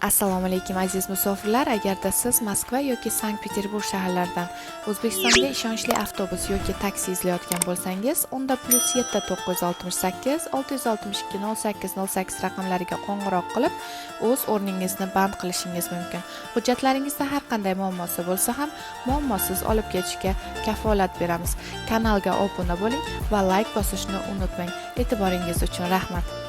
Assalomu alaykum, aziz musofirlar. Agarda siz Moskva yoki Sankt-Peterburg shaharlaridan O'zbekistonga ishonchli avtobus yoki taksi izlayotgan bo'lsangiz, unda +7 968 662 08 08 raqamlariga qo'ng'iroq qilib, o'z o'rningizni band qilishingiz mumkin. Hujjatlaringizda har qanday muammosi bo'lsa ham, muammosiz olib ketishga kafolat beramiz. Kanalga obuna bo'ling va layk bosishni unutmang. E'tiboringiz uchun rahmat.